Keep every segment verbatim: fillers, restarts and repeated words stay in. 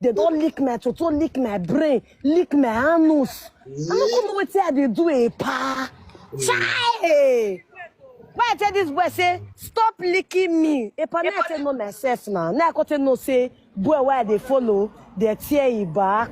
They don lick my toto, lick my brain, lick my anus. I no come know wetin I dey do, eh, pa. Chai! Why I tell this boy say stop licking me? Eh, pa, now I take know myself now. Now I come take know say boy wey I dey follow, dey tear e back.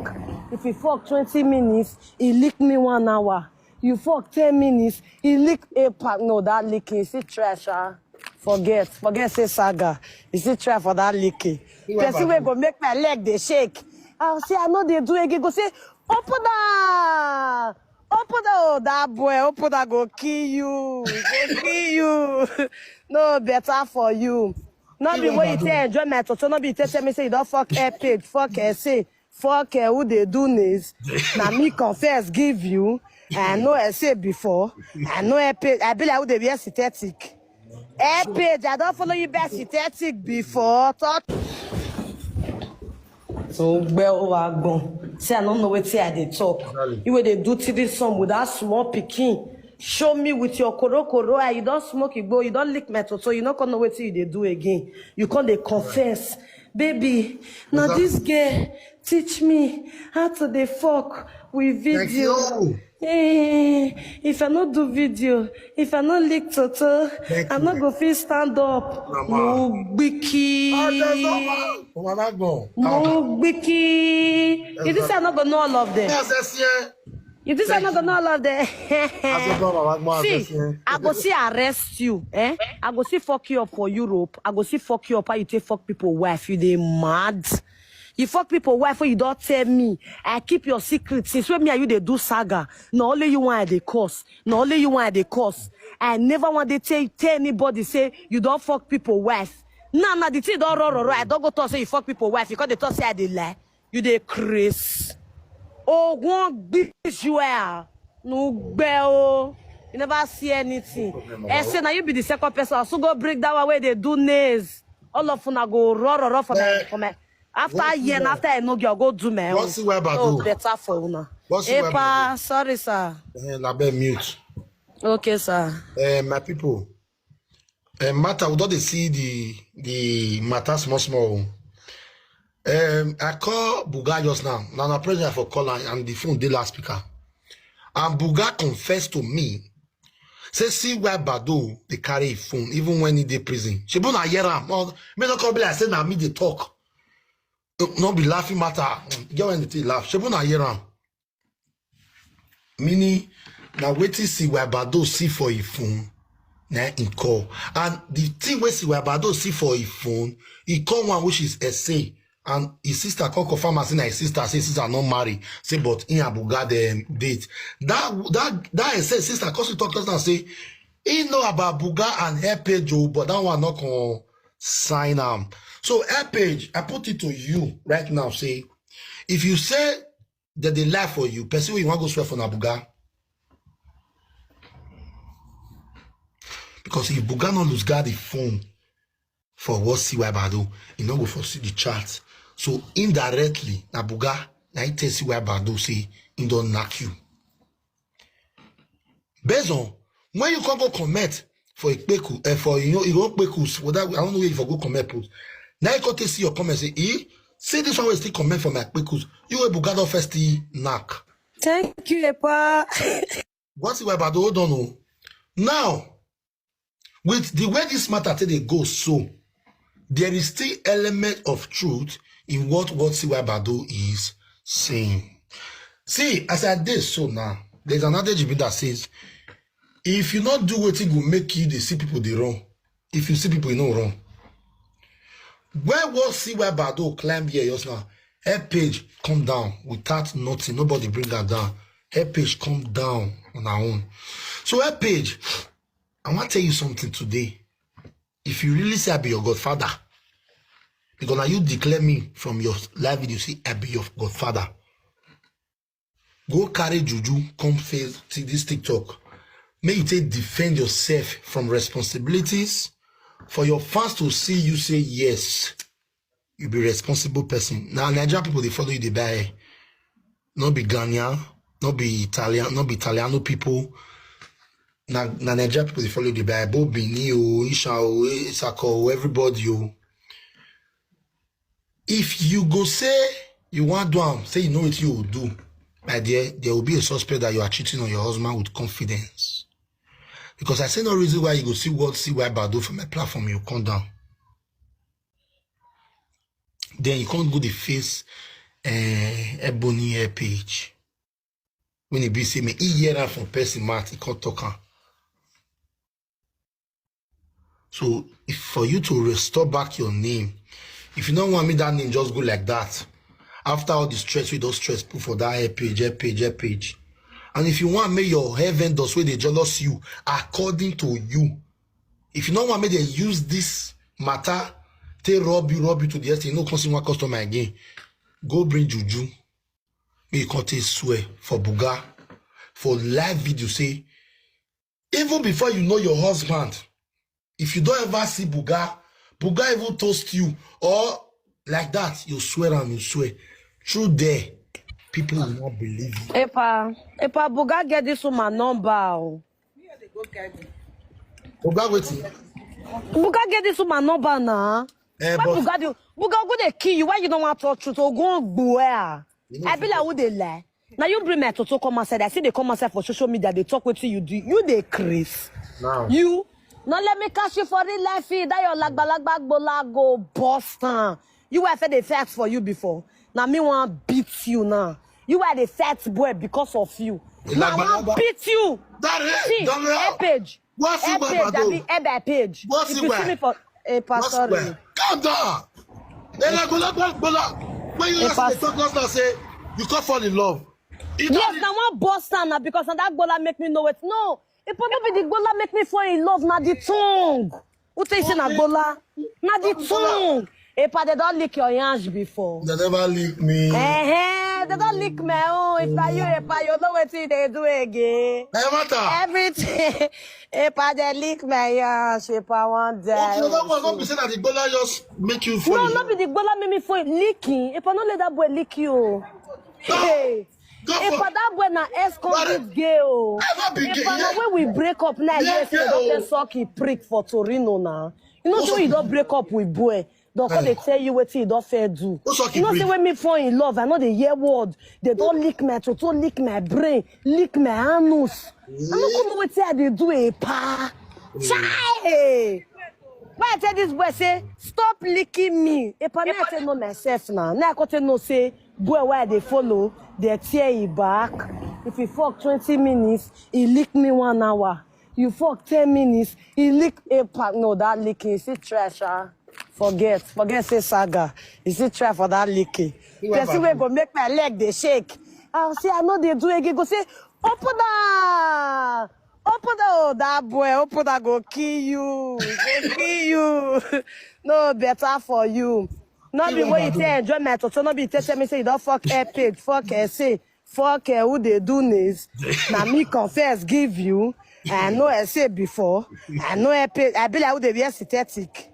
If he fuck twenty minutes, he lick me one hour. You fuck ten minutes, he lick, eh, pa. No, that licking, see, trash, ah. Forget, forget say saga. You see, try for that licking. Person wey go make my leg dey shake. I say I no dey do again. Go say, open that, open that, oh, that boy, open that, go kill you, go kill you. No better for you. No be when you take enjoy my toto, no be you take tell me say you don fuck air page, fuck essay, fuck, eh, who dey do nails. Na me confess give you. I know essay before. I know air page. I be like who dey wear synthetic. Air page, I don follow you buy synthetic before. Talk. So, well, over gone. Say I don't know wetin I dey talk. You wey dey do T V some with that small pikin. Show me with your koro koro eye. You don smoke igbo, you don lick my toto, you no come know wetin you dey do again. You come dey confess. Baby, now this girl teach me how to dey fuck with video. Eh, if I no do video, if I no lick toto, I no go fit stand up. No gbiki. No gbiki. You think say I no go know all of them? You think say I no go know all of them? See, I go see arrest you, eh? I go see fuck you up for Europe. I go see fuck you up how you take fuck people wife. You dey mad? You fuck people wife wey you don tell me. I keep your secret since when me and you dey do saga. Na only you one I dey curse. Na only you one I dey curse. I never wan dey tell, tell anybody say you don fuck people wife. Now, now the thing don run, run, run. I don go talk say you fuck people wife. You come dey talk say I dey lie. You dey craze. Oh, one big Joel. No gbẹ o. You never see anything. I say now you be the second person. I also go break that one where they do nails. All of una go run, run, run for my, for my. After a year, after I know you go do my own. What's the web? Oh, better for una. What's the web? Sorry, sir. Eh, na be mute. Okay, sir. Eh, my people. Eh, matter, we don dey see the, the matter small, small. Um, I call Buga just now. Now, na president for call and, and the phone dey loudspeaker. And Buga confessed to me. Say, see why Bado dey carry him phone, even when he dey prison. Shebu na hear am. Oh, me no come be like say na me dey talk. No, no be laughing matter. Get when they laugh. Shebu na hear am. Meaning, na wetin Siwa Bado see for him phone, na him call. And the thing wey Siwa Bado see for him phone, he call one which is essay. And his sister come confirm am say na his sister, say his sister no marry. Say, but him and Buga dem date. That, that, that essay sister come still talk to us now say, he know about Buga and her page, oh, but that one no come sign am. So her page, I put it to you right now, say, if you say that they lie for you, person wey you wan go swear for na Buga. Because if Buga no lose guard the phone for what Siwa Bado, he no go for see the chat. So indirectly, na Buga, na he tell Siwa Bado say he don knack you. Based on when you come go comment for Ikpeku, eh, for, you know, you go Kpekus, whether, I don't know where you for go comment put. Now you come take see your comment, say, eh, see this one wey still comment for my Kpekus. You wey Buga don first still knack. Thank you, Epa. What Siwa Bado, hold on, oh. Now, with the way this matter take dey go so, there is still element of truth in what, what Siwa Bado is saying. See, as I dey so now, there's another G B that says, if you not do wetin go make you dey see people dey run, if you see people, you no run. Where was Siwa Bado climb here just now? Her page come down without nothing. Nobody bring her down. Her page come down on her own. So her page, I wan tell you something today. If you really say I be your godfather, because now you declare me from your live video, say I be your godfather. Go carry juju, come face to this TikTok. Make you take defend yourself from responsibilities. For your fans to see you say yes, you be responsible person. Now Nigerian people, they follow you, they buy. No be Ghanaian, no be Italian, no be Italiano people. Na, na Nigerian people, they follow you, they buy. Bo Bini o, Isha o, Isako o, everybody o. If you go say You wan do am, say you know wetin you go do. My dear, there will be a suspect that you are cheating on your husband with confidence. Because I say no reason why you go see what, see why Bado for my platform, you come down. Then you can't go the face uh, Ebony Air page. When he be say me, he hear am from person mouth, he can't talk am. So if for you to restore back your name, if you don't want me that name, just go like that. After all the stress, we don't stress put for that air page, air page, air page. And if you want me, your hair vendors where they jealous you, according to you. If you don't want me, they use this matter, they rob you, rob you to the extent you no come see one customer again. Go bring juju. Make you come take swear for Buga, for live video. Say even before you know your husband, if you don't ever see Buga, Buga even toast you or like that, you swear and you swear. Through there, people will not believe you. Epa, Epa, Buga get this woman number. Oh. Buga waiting. Buga get this woman number now. Eh, Why but Buga do? Buga go dey kill you. Why you don't want to talk truth? Oh, go where? You know, I be like who they lie. Now you bring my toto come outside. I see they come outside for social media. They talk with you. Do you they Chris? Now. You now let me catch you for real life. Eh, that your lagba lagba gbola go Boston. You were fed a facts for you before. Now me want beat you now. You are the fat boy because of you. Now I Lagba want lagba. Beat you. That is See, Daniel. Air page. What's Air it, my page, brother? Abi, Air by page. What's If it, you why? See me for a What's sorry. Where? Calm down. Hey, like, Bola, Bola, Bola. When you Hey, ask Pastor. The talk last night, say you come fall in love. It Yes, now one boss now because now that Gola make me know it. No, it probably be the Gola make me fall in love. Now the tongue. Who tell you say na Gola? Now the tongue. Epa, they don't lick your yansh before. They never lick me. Eh, eh, they don't lick my own. If not you, Epa, you know what they do again. Hey, matter. Everything. Epa, they lick my yansh. Epa, one day. Okay, that one not be say that the Bola just make you fall. No, in not be the Gola make me fall licking. Epa, no let that boy lick you. Hey. Go Epa, for that boy na ex-convict gay o. Ever be gay, Epa, na yeah. when we break up now, Yeah, yes, you yeah, don oh. First suck him prick for Torino now. You know What's say when you up? Don break up with boy, they'll come Eh. They tell you what he don't fair do. What's up, You know say Ibrahim? When me fall in love, I know they hear word. They don't lick my toto, lick my brain, lick my anus. I don't come what I they do a pa. Chai! Why I tell this boy say stop licking me? Epa, now I tell know myself now. Now I come tell know say boy why they follow, they tear he back. If he fuck twenty minutes, he lick me one hour. You fuck ten minutes, he lick Epa. No, that licking, you see trash, ah. Forget, forget say saga. You see try for that licking. You ever Person will go make my leg they shake. I say I know they do again. Go say open that, open that, oh, that boy, open that go kill you, go kill you. No better for you. Not be You when you ever tell enjoy my toto, not be tell me say you don't fuck air page, fuck air say, fuck air who they do this. Now me confess give you. I know I say before. I know air page. I be like who they wear synthetic.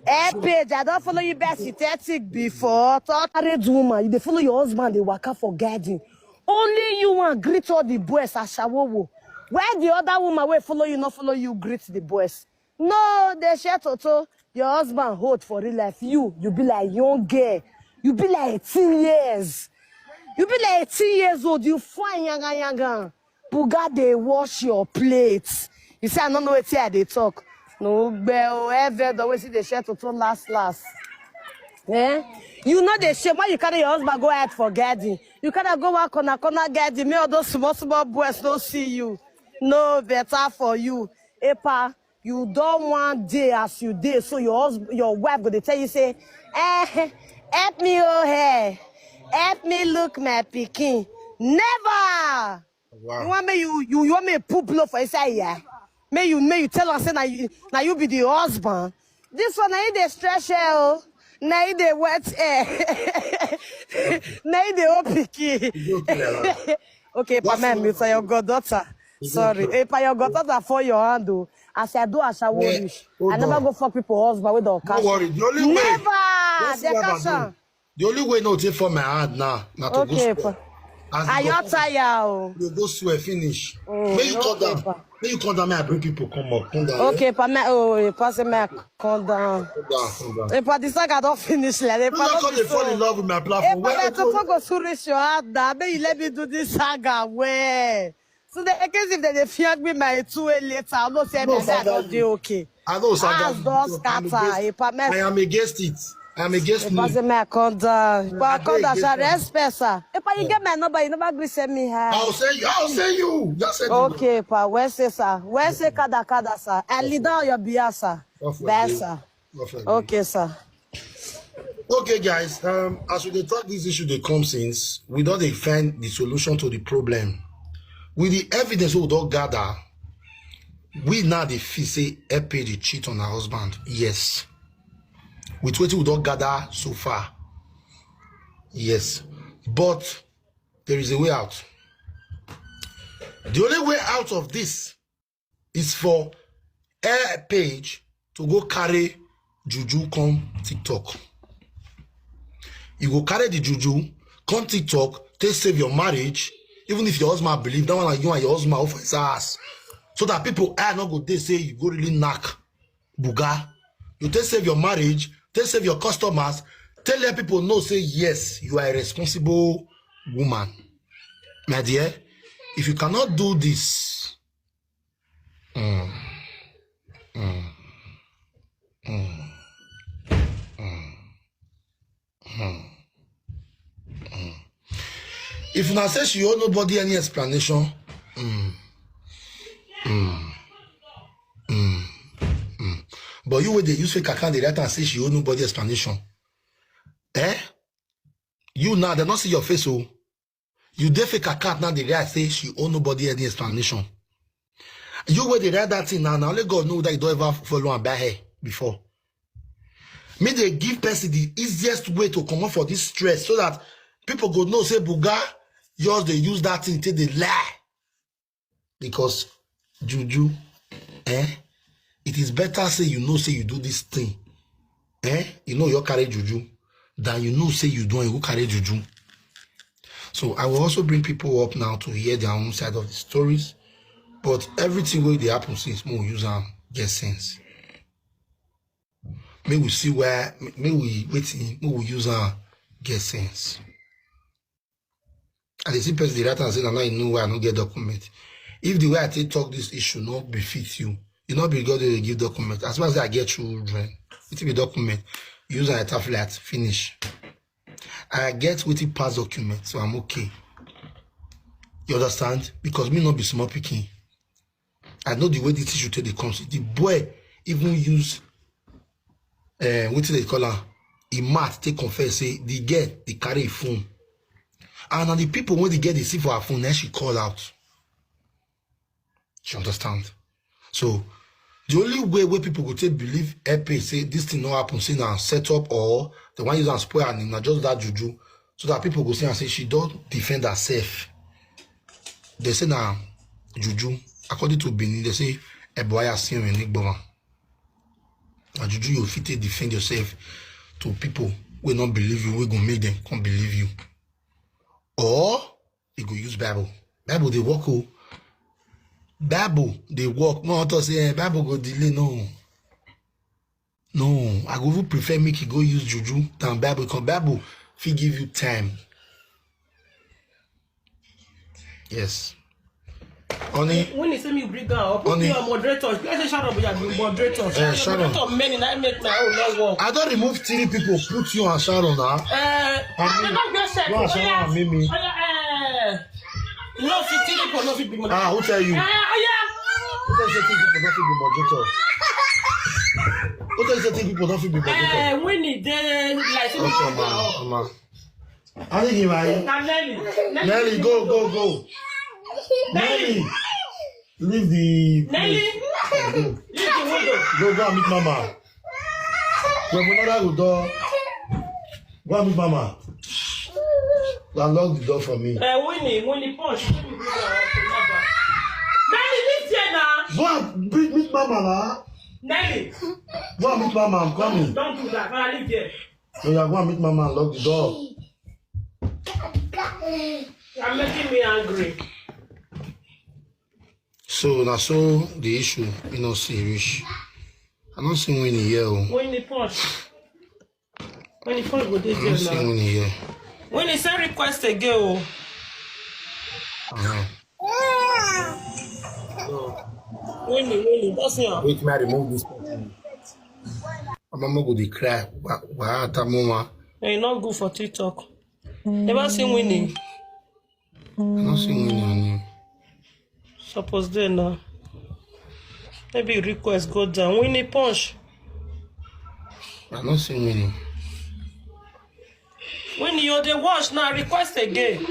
Air page, I don't follow you by synthetic before. Talk married woman, you they follow your husband, they waka for garden. Only you want greet all the boys ashawowo. Why the other woman will follow you, not follow you, greet the boys? No, they share toto. Your husband hold for real life. You, you be like young girl. You be like eighteen years. You be like eighteen years old. You fine yanga yanga. Buga they wash your plates. You say I don't know what I they talk. No, bell, ever the way see they share toto last last. Eh? You know they shame why you carry your husband go out for garden. You cannot go out corner corner garden. Me all those small small boys don't see you. No better for you. Epa, you don't want day as you day. So your husband, your wife go to tell you say, eh, help me oh hey, help me look my picking. Never. You Wow. Want me you you you want me put blow for inside here? May you may you tell us say now you now you be the husband. This one now they stretch air oh. Now they wet air. Now they open key. You don't play around. Okay, pa What's my the mute your goddaughter. You Sorry. don't play. Hey, pa your goddaughter for your hand oh. As I do as I Eh, wish. hold I never on. Go fuck people husband with the Don't worry. The only way. Never. Let's see They what I catch do. Am. The only way not take for my hand now. Not to Okay, go. pa. As the Ayo government tire o. Dey go swear finish. Mm, Make you come okay, down. pa. Make you come down. Make I bring people come up. Come down. Okay, pa me oh, e pass me come down. Come down. Come down. E pa the saga don finish like e You pa not no come be dey fall in so. love with my E platform. pa Where me to go soon reach your hand na. Make you let me do this saga well. So the case if they dey fiang me my two way later, I know say No, me say I saga don you. dey okay. I know saga As you. don Because I'm scatter. against- E pa me I am against it. I am against E pa me. say me I come down. E pa I come down. against Shall it. Respect sir. E pa you get my number. You never gree send me hi. I'll send you. I'll send you. Just send you. Okay, pa. Where say sir? Where say kada kada sir? I lead down your beer sir. Off with Bye you. sir. Off with you. Okay sir. Okay, guys. Um, as we dey talk this issue, dey come since we don dey find the solution to the problem. With the evidence we don gather, we now dey feel say Epe dey cheat on her husband. Yes. With wetin we don gather so far. Yes. But there is a way out. The only way out of this is for Air Page to go carry Juju come TikTok. You go carry the Juju, come TikTok, take save your marriage. Even if your husband believe that one, you and your husband offer his ass. So that people I no go dey say you go really knack buga. You take save your marriage, take save your customers, tell let people know say yes, you are a responsible woman. My dear, if you cannot do this, mm, mm, mm, mm, mm, mm. If una say she owe nobody any explanation, mm, mm, mm, mm. But you wey dey use fake account dey write and say she owe nobody explanation. Eh? You now, they not see your face, oh. You dey fake account now, they write say she owe nobody any explanation. You wey dey write that thing now, now only God know that you don't ever follow and buy her before. Me dey give person the easiest way to come up for this stress so that people go know say buga yours dey use that thing take dey lie. Because juju, eh, it is better say you know say you do this thing, eh, you know you carry juju than you know say you don't you carry juju. So I will also bring people up now to hear their own side of the stories. But everything wey dey happen since, make we use am get sense. Make we see where, make we wetin, make we use am get sense. I dey see person dey write and say, "Na now you know why I no get document." If the way I take talk this issue no befit you, you no be God wey dey give document. As far as I get children, it be document. Use an flat finish. I get wetin pass document, so I'm okay. You understand? Because me no be small pikin. I know the way this issue take dey come. See, the boy even use uh, wetin they call am, he mad take confess say the girl dey carry a phone. And na the people wey the girl dey see for her phone, then she call out. She understand. So the only way wey people go take believe Epe say this thing no happen, say na set up or they wan use am spoil her name, na just that juju. So that people go see and say she don defend herself. They say na juju. According to Benin, they say Ebuaya Sinrin Nigboma. Na juju you fit take defend yourself to people wey no believe you, wey go make them come believe you. Or you go use Bible. Bible dey work o. Bible dey work. No one talk say, "Eh, Bible go delay." No. No, I go even prefer make you go use juju than Bible, because Bible fit give you time. Yes. Honey, When they say me bring her up, put Honey. me on moderator. Let's say Sharon be a moderator. Eh, Sharon. Moderator many, I make my own not work. I don remove three people, put you and Sharon now. Eh, I don't get you and Sharon and Mimi. No, see, three people no fit be moderator. Ah, who tell you? Eh, oh, yeah. Who tell you say three people no fit be moderator? Who tell you say three people no fit be moderator? Eh, Winnie, they like, Okay, man, man. I think you right. Na Nelly. Nelly, go, go, go. Nelly. Leave the Nelly. Go. Leave the window. Go, go and meet mama. Your mother will door. Go and meet mama. Go and lock the door for me. Eh, Winnie, Winnie, punch. Nelly, leave there now. Go and meet, meet mama now. Nelly. Go and meet mama. I'm coming. Don't do that. Now leave there. So you are going to meet mama and lock the door. You are making me angry. So na so the issue, you know, serious. I don't see Winnie here. Oh. Winnie Punch. Winnie Punch go dey I don't see there now. Winnie here. Winnie send request again. Oh. Uh-huh. Winnie, Winnie, that's me. Wait, me I remove this person. Mama go dey cry. Wa wa ta mama. Hey, not good for TikTok. Never see Winnie. I don't see Winnie on him. Suppose there now. Maybe request go down. Winnie Punch. I don't see Winnie. Winnie, you dey watch now. Request again.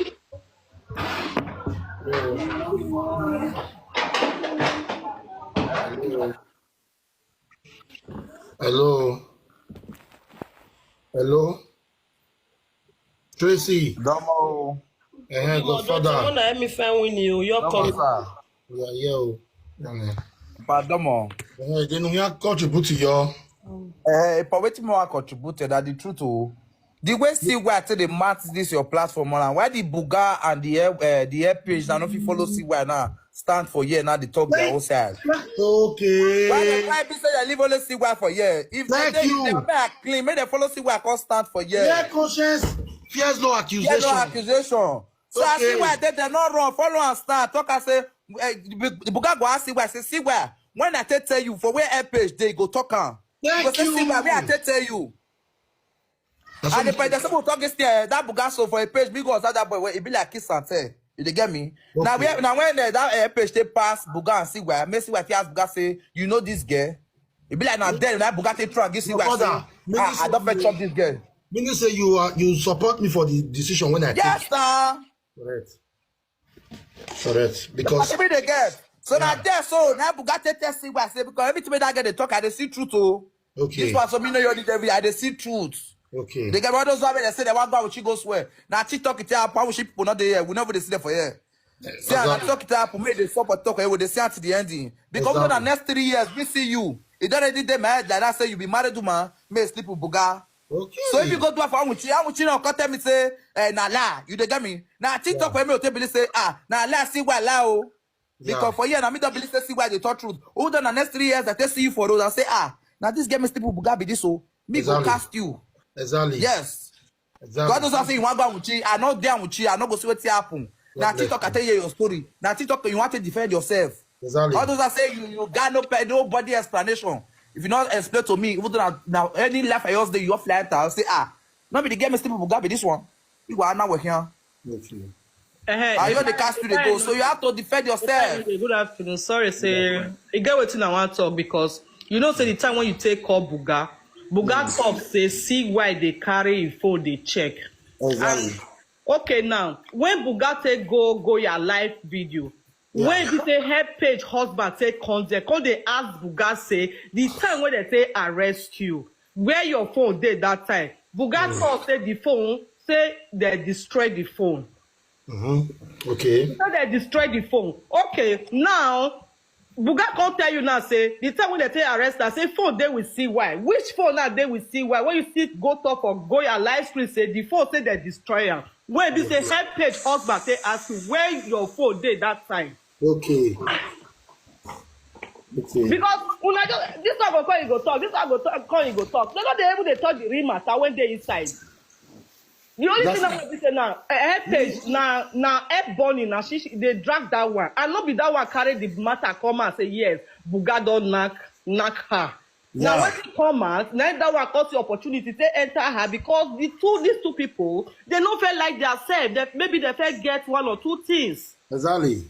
Hello. Hello. Tracy. Domo. Eh, Godfather. When I me find Winnie, you your Domo, call. Sir. Yeah, yeah. Oh. Yeah, man. But Domo. Eh, they know you contribute to your. Eh, but wetin more I contributed at the truth, oh. The way see why I say they match this your platform now. Why the Buga and the air, uh, the air page now, if you follow see why now stand for here now they talk their own side. Okay. Why they why be say they leave only see why for here? If Thank they, you. If they make clean, make they follow see why come stand for here. Their conscience fears no There's accusation. No accusation. So I Okay. see why they they not run, follow and stand. Talk I say, eh, the Buga go ask see why. Say see why. When I tell tell you for where air page they go talk am. Thank Go say see why. Where I you. tell tell you. That's And the what person who talk is there, that Buga so for a page, big was that boy, where it be like kiss and tell. You dey get me? Now Okay. where now when uh, that uh, page they pass Buga and see where, I may see where if you ask Buga say, you know this girl. It be like now then that Buga take try and give see where Brother, say, ah, I don't fetch up this girl. Meaning say you are you support me for the decision when I Yes, take. Sir. Correct. Correct. Because What you mean they get? So now Yeah. there, so now Buga take tell see where I say because everything that girl they talk, I dey see truth too. okay. This one, so me know you need every. I dey see truth. Okay. They get all those women that say they want go with she go swear. Now TikTok it up. How she people not there? We never they see them for here. See, I Exactly. talk it up. Make they stop and talk. They see at the ending because Exactly. for the next three years we see you. It already dey my head like that. Say you be married woman, may sleep with Buga. Okay. So if you go do a for Amuchi, Amuchi now come tell me say, eh, na lie. You dey get me? Now TikTok Yeah. for me will tell me say, ah, na lie. See why lie oh. Yeah. Because for here, now me don't believe say see why they talk truth. Who done the next three years that they see you for road and say, ah, now this girl me sleep with Buga be this oh. Me go Exactly. Cast you. Exactly. Yes. Exactly. God knows I say you want go Amuchi. I know there Amuchi. I know go see what happen. Now bless TikTok I you. Tell you your story. Now TikTok you want to defend yourself. Exactly. All those I say you you got no pe- nobody explanation. If you not explain to me, even though now, now any life I use day you fly out, I'll say ah, not be the game still people got be this one. You are now here. Okay. Eh, I know the cast you dey go, so you have to defend yourself. Good afternoon. Sorry, say you get wetin I want talk because you know say the time when you take call Buga, Buga talk say see why they carry him phone they check. Exactly. Okay, now when Buga take go go your live video, Yeah. when you say help page husband take come there, come they ask Buga say the time when they say arrest you, where your phone did that time? Buga talk say the phone say they destroy the phone. Mm-hmm. Okay. So they destroy the phone. Okay, now Buga come tell you now say the time when they take arrest her, say phone they will see why. Which phone now they will see why? When you see go talk for go your live screen say the phone say they destroy am. When be say help page husband say ask you where your phone did that time. Okay. Okay. Because una just this one go come you go talk, this one go talk, come you go talk. They no dey even dey talk the real matter when they inside. The only That's thing that we say now, eh, help page now now help Bonnie now she, she they drag that one and not be that one carry the matter come and say yes, Buga don knock knock her. Now Yeah. When she come out, now that one cause the opportunity to enter her because the two these two people they no feel like themselves. That maybe they feel get one or two things. Exactly.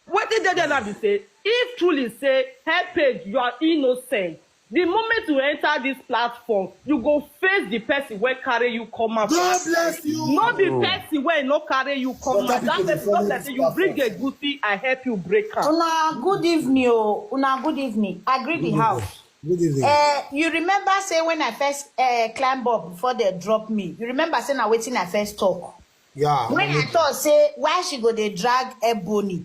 Wetin dey there now be say if truly say help page you are innocent, the moment you enter this platform you go face the person wey carry you come out. God bless you. No be person wey no carry you come Better out. That people dey person follow come like this say you bring a platform. Good thing I help you break am. Una good evening o. Una good evening. I greet the house. Good evening. Uh, you remember say when I first uh, climb up before they drop me, you remember say na wetin I first talk. Yeah. When I talk say why she go dey drag Ebony,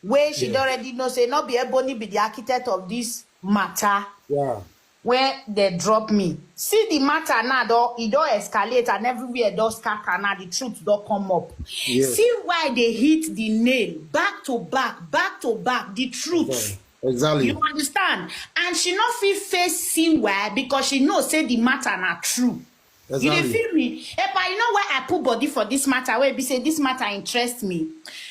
wey she don already know say no be Ebony be the architect of this matter. Yeah. Where they drop me. See the matter now, though, it don't escalate and everywhere does scatter now. The truth don't come up. Yes. See why they hit the nail back to back, back to back. The truth. Exactly. You understand? And she not feel face see why, because she know say the matter not true. Exactly. You dey feel me? Epa, you know why I put body for this matter? Where be say this matter interests me.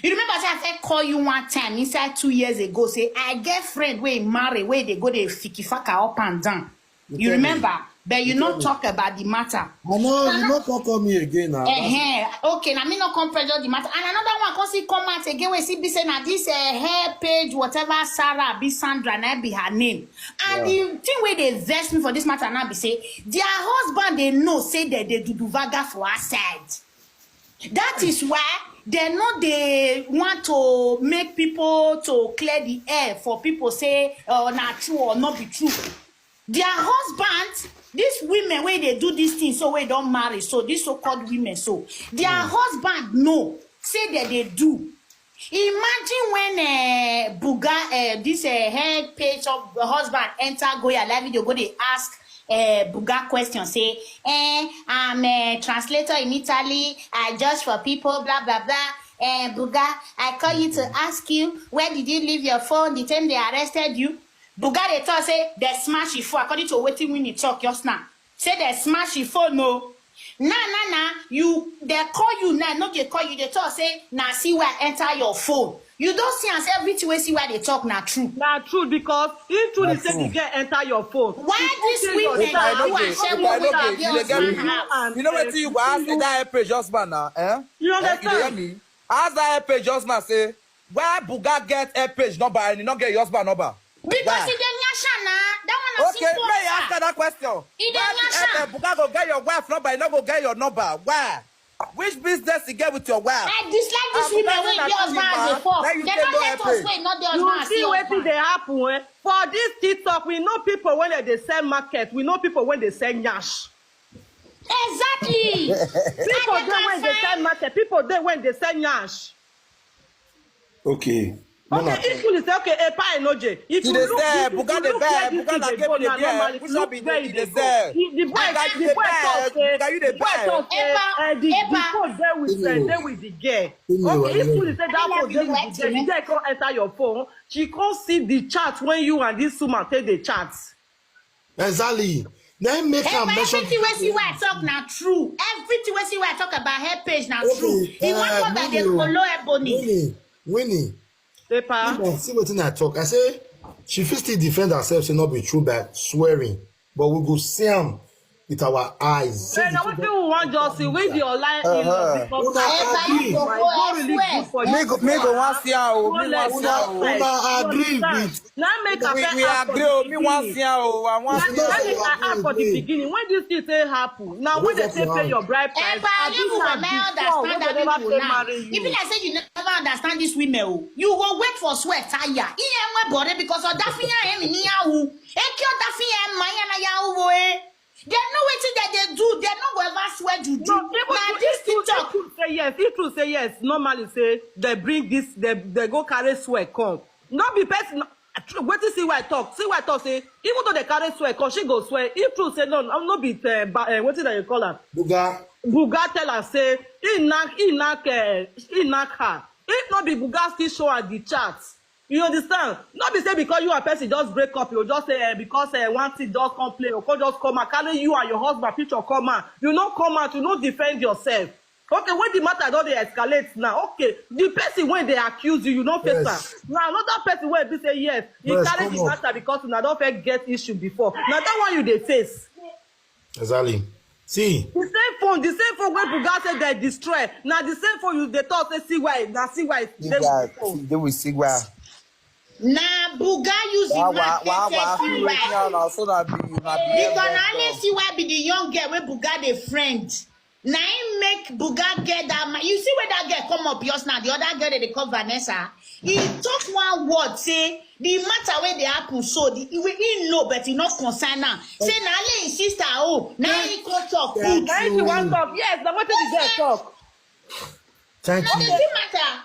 You remember say I said call you one time inside two years ago. Say I get friend where marry where they go they fiki faka up and down. You remember? But you not talk about the matter. I know you not talk on me again now. Uh-huh. Okay, now me not come pressure the matter. And another one come see come out again. We see be say now this uh, hair page whatever Sarah be Sandra na be her name. And yeah. The thing where they vex me for this matter now be say their husband they know say that they do do vaga for our side. That is why they know they want to make people to clear the air for people say uh, not true or not be true. Their husband, these women where they do this thing, so we don't marry, so these so-called women, so their mm. Husband know say that they do. Imagine when uh, Buga, uh, this uh, head page of the husband enter go your live video, go they ask uh, Buga question, say, eh, I'm a translator in Italy, I judge for people, blah, blah, blah. Eh, Buga, I call you to ask you, where did you leave your phone the time they arrested you? Buga they talk say they smash it for according to waiting when you talk just now. Say they smash it for no. Nah, nah, nah. You they call you now, no they call you. They talk say now see where enter your phone. You don't see as everything we see where they talk now true. Now true because if true they say the girl enter your phone. Why this women now who are sharing with their girls now? You know what you ask that page just now, eh? You understand? Ask that page just now say why Buga get a page number and you not get your husband number. Because he dey nyasha na that one na simple answer. Okay, may I ask that question? He dey nyasha. Buga go get your wife number, you no go get your number. Why? Which business you get with your wife? I dislike this women wey be husband and dey fuck. They don't let us wey not dey husband and see husband. You see wetin dey happen eh? For this TikTok, we know people when they sell market, we know people when they sell nyash. Exactly. People dey when they sell market, people dey when they sell nyash. Okay. Okay, if you say okay, a pie no je. If you look, if you look where this thing dey go now normally, look where e dey go. The boy, the boy talk say, the boy talk say, uh, the, the phone dey with, uh, dey with the girl. Okay, if you say that phone dey with the girl, the girl come enter your phone, she come see the chat when you and this woman take the chat. Exactly. Then make am mention everything wey see why I talk na true. Everything wey see why I talk about her page na true. He wan come by the kolo ebony. Winnie, Winnie. Paper. See wetin I talk. I say she fit still defend herself, say not be true by swearing, but we go see am with our eyes. Hey, now wetin we wan just see with your line in law because I agree. Go really good for you. Me go wan see am o. Me wan see am o. Una agree with Now make I first ask for the beginning. Now make I ask for the beginning. When this thing take happen, now when they take pay your bride price, I be like before when they never take marry you. If you like say you never understand this women, oh, you go wait for sweat tire. Iye mwe bore because of that fear em ni yahu. Eki o that fear em ma ya na yahu wo eh. They know wetin that they do. They no go ever swear juju. No, even na this TikTok. If true say yes, if true say yes, normally say they bring this, they they go carry swear come. No be person. Wetin see why talk? See why talk say even though they carry swear come, she go swear. If true say no, no be uh, wetin that you call am? Buga. Buga tell her say he knock, he knock, uh, he knock her. If not be Buga still show her the chat. You understand? Not be say because you and person just break up, you just say uh, because uh, one thing just come play, you come just come and carry you and your husband picture come out. You no come out, you no defend yourself. Okay, when the matter don dey escalate now, okay, the person when they accuse you, you no face am. Now another person wey be say yes, he carry the matter because una don first get issue before. Na that one you dey face. Exactly. See. The same phone, the same phone wey Buga say they destroy. Na the same phone you dey talk say see why, na see why dey with the phone. Dey with see why. Na Buga use the market take see why. Because na only see why be the young girl wey Buga dey friend. Na him make Buga get that man. You see where that girl come up just now, the other girl that they call Vanessa. He talk one word say the matter wey dey happen so the he know but he not concern am. Say na only him sister oh, na him come talk put. Na him she wan talk. Yes, na wetin the girl talk. Thank you. Na the same matter.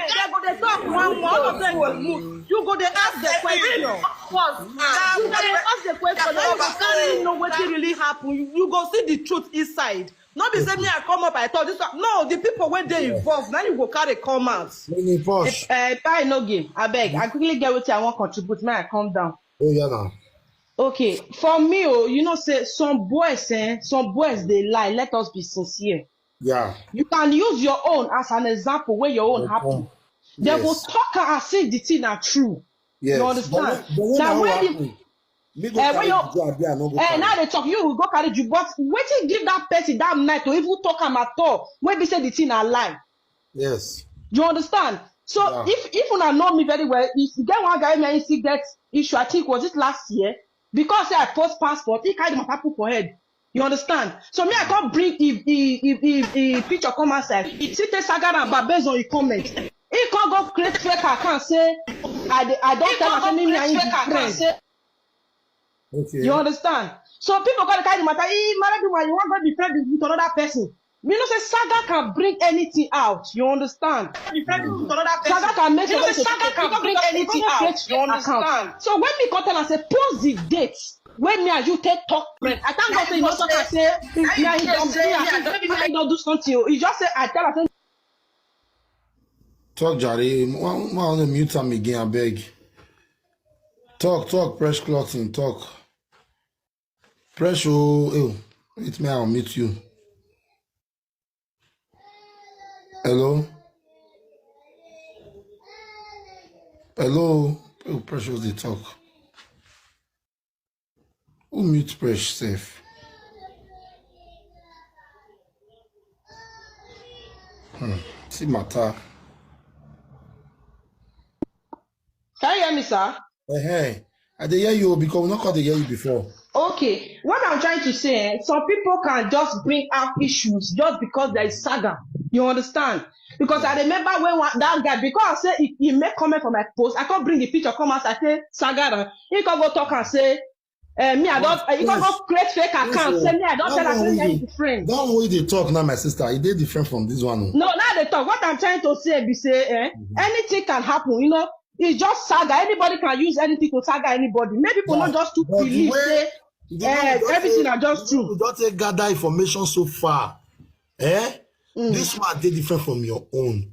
They go dey talk one one, all of them go move. You go dey ask the question. You go dey ask the question. Then you go carry know wetin really happen. You, you go see the truth inside. No be say me I come up, I talk this one. No, the people wey dey involved, now you go carry come out. Mini push. Eh, eh, I no game. I beg. I quickly get wetin I wan contribute. May I come down? Oh yeah, now. Okay, for me, oh, you know, say some boys, eh, some boys they lie. Let us be sincere. Yeah. You can use your own as an example where your own happen. They will talk as if the thing are true. Yes. You understand? But when, but when now when the, me go eh, when you, eh, now they talk, you will go carry you. But wait till give that person that night to even talk am at all. When they say the thing are lie. Yes. You understand? So yeah. if if una know me very well, if you get one guy, man, he still get issue. I think was it last year because say I post passport, he carry the matter put for head. You understand? So me, I can't bring if if if if, if picture come outside. He still take saga and but based on his comment, he can't go create fake account say I dey- I don't tell am say me and him be friends. Okay. You understand? So people gonna carry the matter. He married woman, you want to be friends with another person. Me know say saga can bring anything out. You understand? Be friends with another person. Saga can make you know say saga can bring anything out. You understand? So when me come tell am say post the date when me and you take talk friend. I thank God say you no talk am say me and him don me and him don do something. You just say I tell am say Talk, Jare. One, one of them mute am again, I beg. Talk, talk, press clothing, talk. Press, oh, oh, wait, me, I'll mute you. Hello? Hello? Oh, press, oh, they talk. Who mute press safe? Hmm. See matter. Can you hear me, sir? Hey, I dey hear you because we not called to hear you before. Okay, what I'm trying to say, eh, some people can just bring up issues just because there is saga. You understand? Because I remember when one, that guy, because I say he, he make comment for my post, I can't bring the picture, come out, I say saga. He can go talk and say, eh, me, I don't, he can go create fake account, say me, I don't tell her say we are friends. That one wey dey talk now, my sister, e dey different from this one. No, now they talk. What I'm trying to say be say, eh, mm-hmm. anything can happen, you know. It's just saga. Anybody can use anything to saga anybody. Maybe people yeah. not just to believe say eh, everything are just true. You don't take gather information so far. Eh? Mm. This one dey different from your own.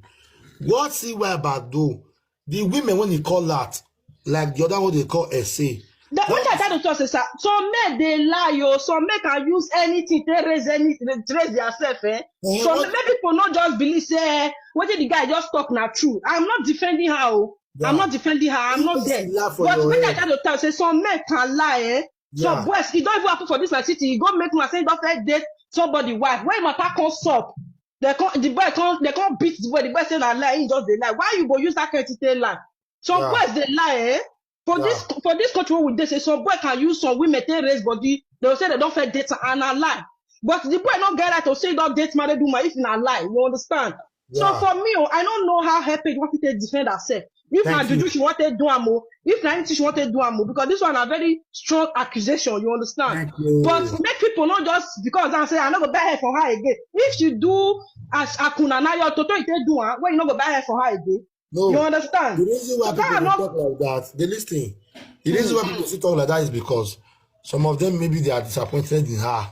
What see why about though? The women when they call that, like the other one they call essay. The what I try to talk is that some men they lie, yo. Some men can use anything to raise any to raise themselves, eh? Uh-huh. Some men people not just believe say eh, what did the guy just talk now true. I'm not defending her. Oh. Yeah. I'm not defending her. I'm not there. But when I try to tell say some men can lie, eh? Yeah. Some boys, it don't even happen for this my city. You go make my say don't fair date somebody wife. When matter comes up, they come the boy come they come beat the boy. The boy say na lie, he just dey lie. Why you go use that kind of thing lie? Some yeah. boys they lie, eh? For yeah. this for this country we dey say some boy can use some women take raise body. They will say they don't fair date and a lie. But the boy not get right to say don't date married woman if na lie. You understand? Yeah. So for me, oh, I don't know how help it want to defend herself. If na juju she want to do am, oh, if na anything she want to do am, oh, because this one a very strong accusation. You understand? But make people not just because I say I no go buy her for her again. If you do as Akuna now, your toto you take do am, when you no go buy her for her again. No. You understand? The reason why so people not... talk like that, they listen. The reason why people still talk like that is because some of them, maybe they are disappointed in her.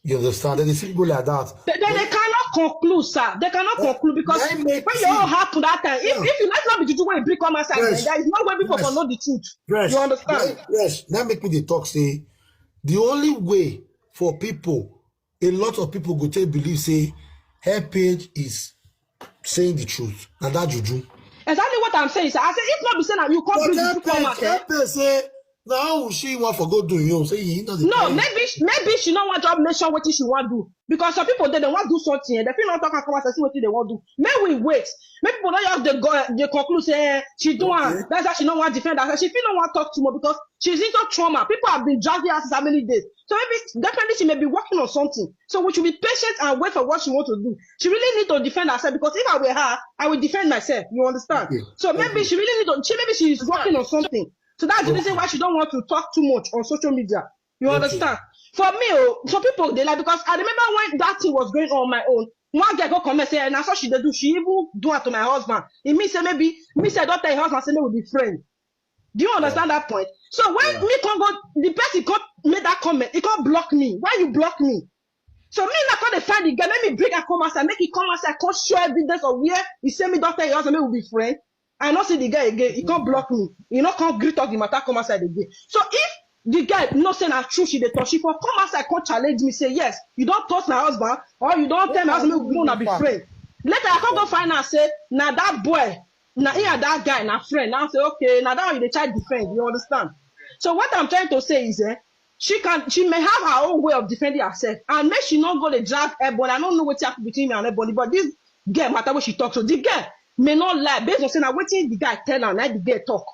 You understand? They see people like that. They, they, they cannot conclude, sir. They cannot conclude because Let me when see. It all happened that time, if, Yeah. if you let not be juju when you bring come outside, Yes. there is no way people Yes. Can know the truth. Fresh. You understand? Let, fresh. Let make me dey talk say the only way for people, a lot of people go take believe say her page is saying the truth, and that juju. Exactly what I'm saying, sir. I say if not be saying that you come But bring her juju come page, outside. Her page say now she want for go do you say he not the No, kind. Maybe sh- maybe she no want to mention what she want do because some people they, they want do something and they feel not talk and come outside see what they want do. May we wait. Maybe people don't have the go they conclude say she do Okay. Her. That's why she don't want defend herself. She feel no want talk too much because she's into trauma. People have been dragging her since how many days. So maybe definitely she may be working on something. So we should be patient and wait for what she wants to do. She really need to defend herself because if I were her, I would defend myself. You understand? Okay. So maybe she really need to. She maybe she is working on something. So that's the reason why she don't want to talk too much on social media. You understand? For me, oh, some people they like because I remember when that thing was going on my own. One girl go come and say, and I saw she dey do. She even do it to my husband. It means say maybe me say don't tell your husband say they will be friends. Do you understand that point? So when me come go, the person come make that comment, he come block me. Why you block me? So me not come dey find the girl. Let me bring her come outside, make it come outside, come show evidence of where he say me don't tell your husband we will be friends. I not see the guy again. He can't block me. He not come greet up the matter come outside again. So if the guy no say na true she dey talk, she for come outside come challenge me say yes, you don't touch my husband or you don't tell my husband we will not be friends. Later I come go find out say na that boy, na he and that guy na friend. Now say okay, now that one you dey try defend. You understand? So what I'm trying to say is, eh, she can she may have her own way of defending herself and make she not go the drag everybody. I don't know what happened between me and everybody, but this girl matter what she talks. So the girl may not lie based on saying that waiting the guy tell her, like the girl talk.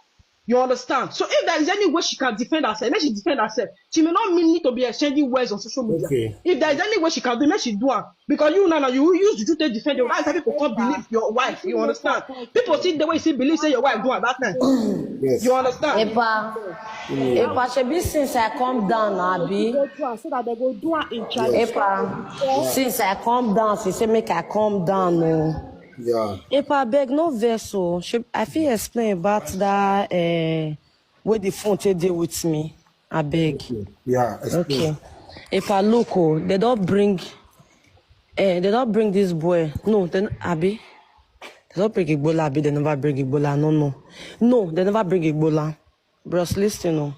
You understand? So if there is any way she can defend herself, make she defend herself. She may not mean need to be exchanging words on social media. Okay. If there is any way she can do, make she do it. Because you now, now you use you to defend your wife. People can't believe your wife. You understand? People see the way you see believe say your wife do at that time. Yes. You understand? Epa, Epa, shebi since I come down, Abi. Go do am so that they go do am in challenge. Epa, since I come down, she say make I come down. Oh. Yeah. Epa, beg no vessel. She, I feel explain about that. Uh, where the phone take dey with me. I beg. Yeah. Explain. Okay. Epa, look, oh, they don't bring. Eh, they don't bring this boy. No, then Abi. They don't bring Igbola, Abi. They never bring Igbola. No, no, no. They never bring Igbola. Bros, listen, no.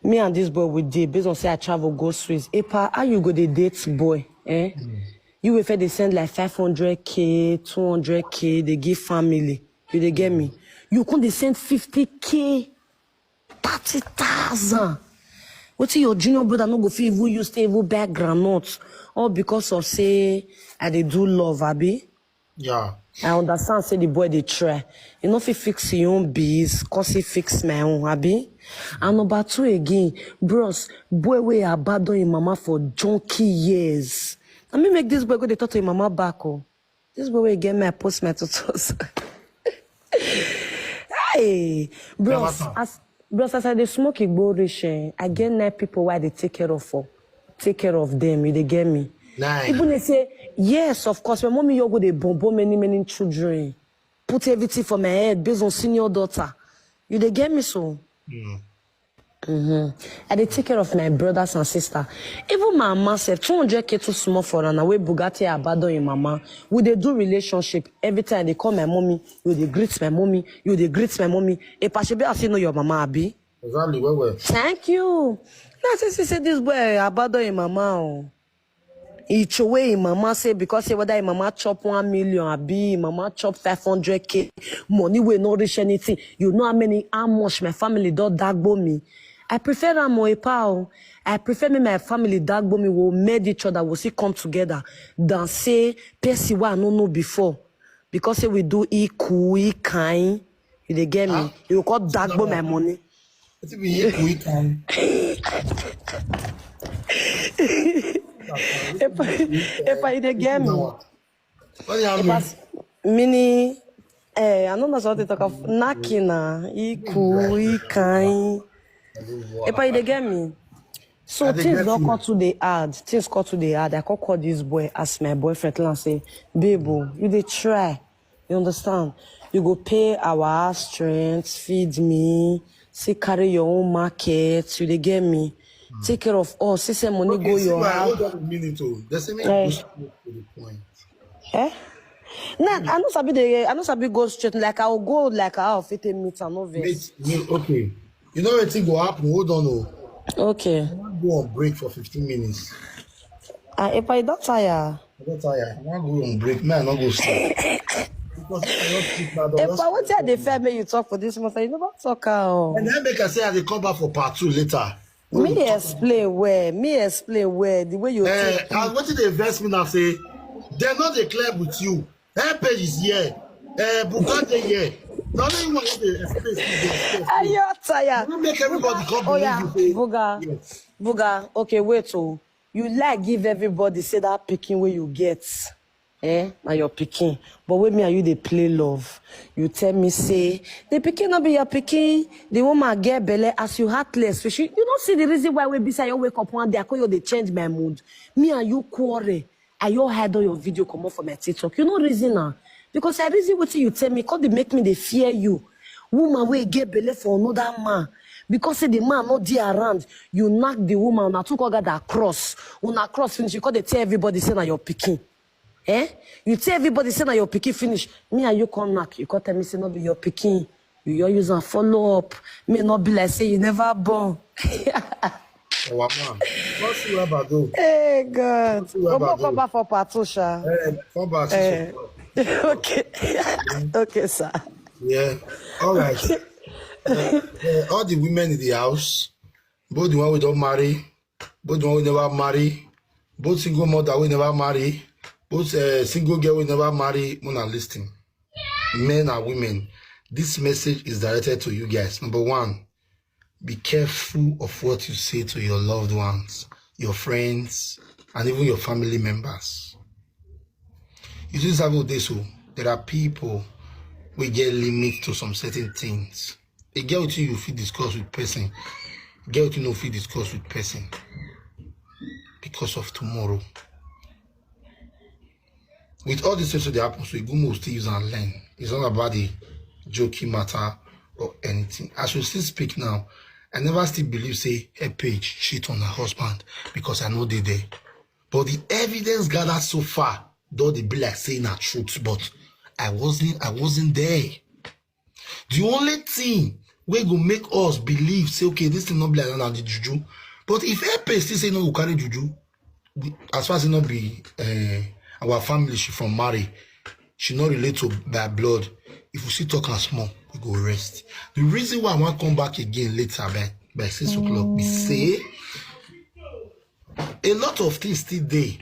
Me and this boy we dey based on say I travel go Swiss. Epa, how you go dey date boy? Eh? You if they send like five hundred k, two hundred k, they give family. You dey get me? You come they send fifty k, thirty thousand. Wetin your junior brother no go fit even use to even buy groundnut, all because of say I dey do love, Abi. Yeah. I understand say the boy dey try. You know if he fix his own biz, cause he fix my own, Abi. And number two again, bros, boy wey abandon him mama for junkie years. Let me make this boy go dey talk to him mama back, oh. This boy wey get me, I post my tutus. Hey, bros, as bros, as I dey smoke Igbo reach, eh, I get nine people why they take care of for take care of them. You dey get me? Nine. Even they say yes, of course. My mommy you go dey bomb many many children, put everything for my head based on senior daughter. You dey get me so? Mm-hmm. I dey take care of my brothers and sisters. Even my mama sef, two hundred k too small for her. Na wey Bugatti abandon him mama. We dey do relationship. Every time they call my mommy, you dey greet my mommy, you dey greet my mommy. Epa, shebi I say know your mama, Abi. Exactly. Well, well. Thank you. Now say say this boy abandon him mama. Oh. He throw away him mama say because say whether him mama chop one million, Abi him mama chop five hundred k, money will not reach anything. You know how many how much my family don dagbo me. I prefer am, oh, Epa, oh. I prefer me my family dagbo me will made each other will still come together than say person wey I no know before because say we do iku ikai. You dey get me? You go come dagbo my money. Wetin be iku ikai? Epa, Epa, you dey get me? What do you mean? Epa, meaning, eh, I don't know what they talk of. Nakina, iku, ikai. Epa, you dey get me? So things don't come to the hard. Things come to the hard. I come call this boy as my boyfriend and say, babe, oh, you dey try. You understand? You go pay our house rent, feed me, see carry your own market, you dey get me. Take care of us, see send money go your house. Hold on a minute, oh. There's a minute. Go straight to the point. Eh? Nah, I no sabi the I no sabi go straight. Like I will go like I fit take meet and no vex. Wait, wait, okay. You know what thing go happen? Hold on, oh. Okay. I wan go on break for fifteen minutes. Ah, if I don't tire. I don't tire. I wan go on break. Man, I no go sleep. Because if I don't sleep now, If I wait till they fair me, you talk for this matter. You never talk out. And then make I say I dey come back for part two later. Me explain where. Me explain where. The way you Eh, take. And wetin dey vex me now say dem no dey clear with you. Her page is here. Eh, Buga dey here. Na only you wan dey explain. Are you tired? You make everybody come Oh yeah, believe you say Buga. Yes. Buga. Okay, wait. Oh, you like give everybody say that picking where you get. Eh, na your picking. But when me and you they play love, you tell me say the picking not be your picking. The woman get belle as you heartless. So she, you don't see the reason why we be say you wake up one day. I call you they change my mood. Me and you quarrel. I your hide all your video come up for my TikTok. You no reason now. Because I reason what you tell me, cause they make me they fear you. Woman will get belle for another man. Because say the man not there around, you knock the woman, una took all that cross. Una cross finish, you call they tell everybody say na your picking. Eh? You tell everybody say na your picking finish. Me and you come knock, you come tell me say no be your picking. You your use and follow up. Me not be like say you never born. Our man. What's you about though? Hey God. Wetin we about Come back for Patricia. Eh, come back. Eh. Sister. Okay. Okay, sir. Yeah. All right. Eh, eh, all the women in the house, both the one we don't marry, both the one we never marry, both single mother we never marry, both uh, single girl we never marry, una listen. Men and women, this message is directed to you guys. Number one, be careful of what you say to your loved ones, your friends, and even your family members. You see, Sabo dey so, there are people we get limit to some certain things. A girl too you fit discuss with person. Girl too no fit discuss with person because of tomorrow. With all these things that happen, so Igumo will still use and learn. It's not about the joking matter or anything. As we still speak now, I never still believe say her page cheat on her husband because I know they there. But the evidence gathered so far, though they be like saying the truth, but I wasn't I wasn't there. The only thing wey go make us believe say okay, this thing not be like that na the juju. But if her page still say no go carry juju, we- as far as it not be uh, our family she from marry, she not relate to by blood. If we see talk and small, we go rest. The reason why I want come back again later by by six o'clock, we say a lot of things still dey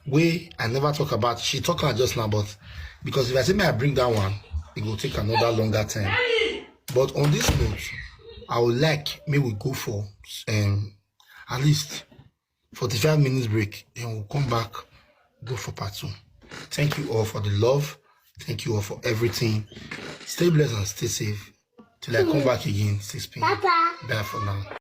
wey I never talk about. She talk am just now, but because if I say may I bring that one, it will take another longer time. But on this note, I would like me we go for um at least forty-five minutes break, then we'll come back, go for part two. Thank you all for the love. Thank you all for everything. Stay blessed and stay safe. Till I come back again, six p.m. Bye for now.